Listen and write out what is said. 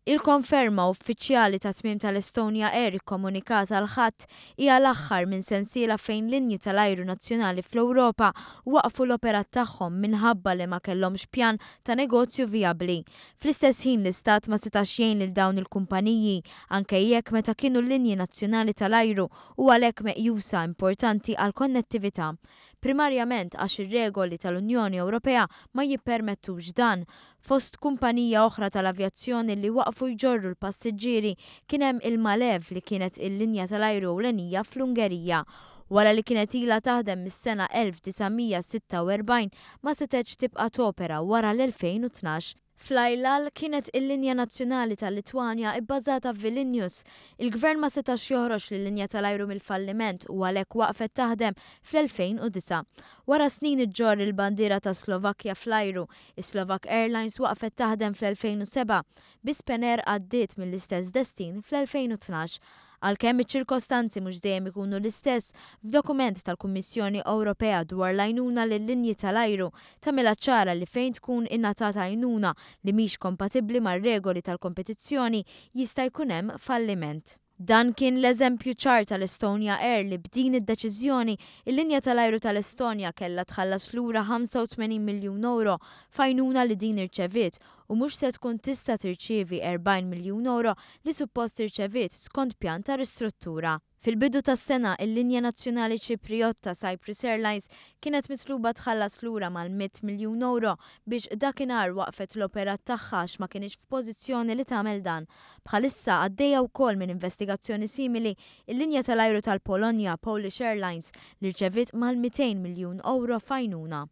Il-konferma uffiċjali tat-tmiem tal-Estonia Air ikkomunikata l-Ħadd hija l-aħħar minn sensiela fejn linji tal-ajru nazzjonali fl-Ewropa waqfu l-operat tagħhom minħabba li ma kellhomx pjan ta' negozju vijabbli. Fl-istess ħin l-Istat ma setax jgħin lil dawn il-kumpaniji anke jekk meta kienu linji nazzjonali tal-ajru u għalhekk meqjusa importanti għall-konnettività. Primarjament għax ir-regoli tal-Unjoni Ewropea ma jippermettux dan. Fost kumpanija oħra tal-avjazzjoni li waqfu jġorru l-passiġġieri kien hemm il-Malev li kienet il-linja tal-ajru ewlenija fl-Ungerija. Wara li kienet ilha taħdem mis-sena 1946 ma setgħetx tibqa' topera wara l-2012. Fly-LAL kienet il-linja nazzjonali tal-Litwanja bbażata f'Vilnius. Il-gvern ma setax joħroġ lil-linja tal-ajru mill-falliment u għalhekk waqfet taħdem fl-2009. Wara snin iġġorr il-bandiera tas-Slovakkja fl-ajru, is-Slovak Airlines waqfet taħdem fl-2007, bi Spanair għaddiet mill-istess destin fl-2012. Għalkemm iċ-ċirkostanzi mhux dejjem ikunu l-istess, f'dokument tal-Kummissjoni Ewropea dwar l-għajnuna lil-linji tal-ajru tagħmilha ċara li fejn tkun ingħatat għajnuna li mhix kompatibbli mar-regoli tal-kompetizzjoni jista' jkun hemm falliment. Dan kien l-eżempju ċar tal-Estonia Air li b'din id-deċiżjoni, il-linja tal-ajru tal-Estonja kellha tħallas lura 85 miljun ewro f'għajnuna li din irċeviet u mhux se tkun tista' tirċievi 40 miljun ewro li suppost irċeviet skont pjan ta' ristruttura. Fil-bidu tas-sena, il-linja nazzjonali Ċipriotta Cyprus Airlines kienet mitluba tħallas lura mal-100 miljun ewro biex dakinhar waqfet l-operat tagħha għax ma kinitx f'pożizzjoni li tagħmel dan. Bħalissa għaddejja wkoll minn investigazzjoni simili il-linja tal-ajru tal-Polonja Polish Airlines li rċeviet mal-200 miljun ewro f'għajnuna.